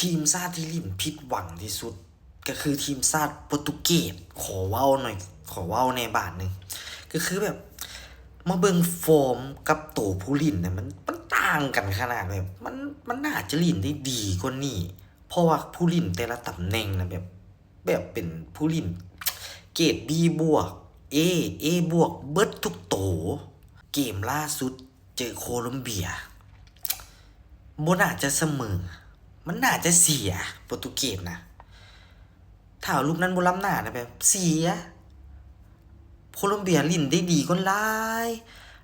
ທີມຊາດທີ່ຫຼິ້ນຜິດຫວັງທີ່ສຸດ ກໍຄືທີມຊາດໂປຣຕຸເກດ. ຂໍເວົ້າໜ່ອຍ ຂໍເວົ້າແດ່ບາດໜຶ່ງ ກໍຄືແບບ ມາເບິ່ງຟອມກັບໂຕຜູ້ຫຼິ້ນນະ ມັນ ມັນຕ່າງກັນຂະໜາດ ແບບ ມັນ ມັນໜ້າຈະຫຼິ້ນໄດ້ດີກວ່ານີ້ ເພາະວ່າຜູ້ຫຼິ້ນແຕ່ລະຕຳແໜ່ງນະ ແບບ ແບບເປັນຜູ້ຫຼິ້ນເກຣດ B ບວກ A A ບວກ ເບິດທຸກໂຕ. ເກມລ່າສຸດເຈີໂຄລັມເບຍ ບໍ່ໜ້າຈະສະເໝີ ມັນໜ້າຈະເສຍ ໂປຣຕຸເກດນະ. ຖ້າເອົາລູກນັ້ນບໍ່ລ້ຳໜ້ານະ ແບບເສຍ. ໂຄລັມເບຍຫຼິ້ນໄດ້ດີກວ່າຫຼາຍ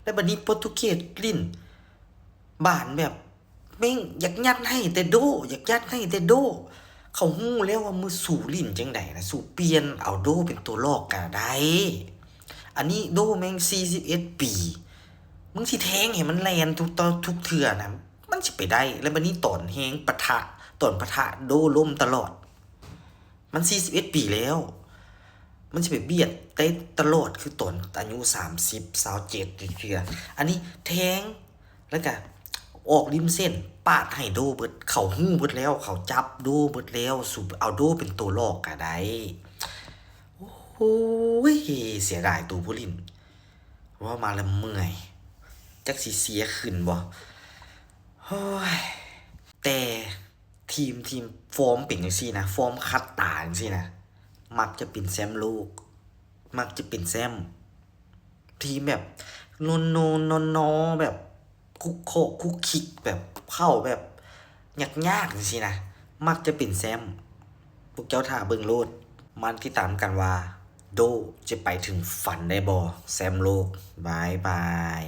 ແລ້ວບັດນີ້ໂປຣຕຸເກດຫຼິ້ນບານແບບ ແມ່ງຢາກຍັດໃຫ້ແຕ່ໂດ ຢາກຍັດໃຫ້ແຕ່ໂດ. ເຂົາຮູ້ແລ້ວວ່າມື້ສູຫຼິ້ນຈັ່ງໃດນະ ສູປ່ຽນເອົາໂດເປັນຕົວຫຼອກກະໄດ້. ອັນນີ້ໂດແມ່ງສີ່ສິບເອັດປີ ມຶງຊິແທງໃຫ້ມັນແລ່ນທຸກ ຕໍ່ ທຸກເທື່ອນະ ມັນຊິໄປໄດ້. ແລ້ວບັດນີ້ຕອນແຮງປະທະ ຕອນປະທະໂດລົ້ມຕະຫຼອດ. ມັນສີ່ສິບເອັດປີແລ້ວ ມັນຊິໄປບຽດໄດ້ຕະຫຼອດຄືຕອນອາຍຸສາມສິບ ຊາວເຈັດເທື່ອ. ອັນນີ້ແທງ ແລ້ວກະອອກລິມເສັ້ນ ປາດໃຫ້ໂດເບິດ. ເຂົາຮູ້ເບິດແລ້ວ ເຂົາຈັບໂດເບິດແລ້ວ ສູເອົາໂດເປັນໂຕຫຼອກກະໄດ້. ໂອ້ຍ ເສຍດາຍໂຕຜູ້ຫຼິ້ນ ເວົ້າມາແລ້ວເມື່ອຍ ຈັກຊິເສຍຄືນບໍ່. ໂອ້ຍ ແຕ່ທີມ ທີມຟອມເປັນຈັ່ງຊີ້ນະ ຟອມຂັດຕາຈັ່ງຊີ້ນະ ມັກຈະເປັນແຊ້ມໂລກ ມັກຈະເປັນແຊ້ມ. ທີມແບບໂນໆ ແບບຄຸກຄອກຄຸກຄິກ ແບບເຂົ້າແບບຍາກໆຈັ່ງຊີ້ນະ ມັກຈະເປັນແຊ້ມ. ພວກເຈົ້າຖ້າເບິ່ງໂລດ ມາຕິດຕາມກັນວ່າໂດຈະໄປເຖິງຝັນໄດ້ບໍ່ ແຊ້ມໂລກ. ບາຍບາຍ.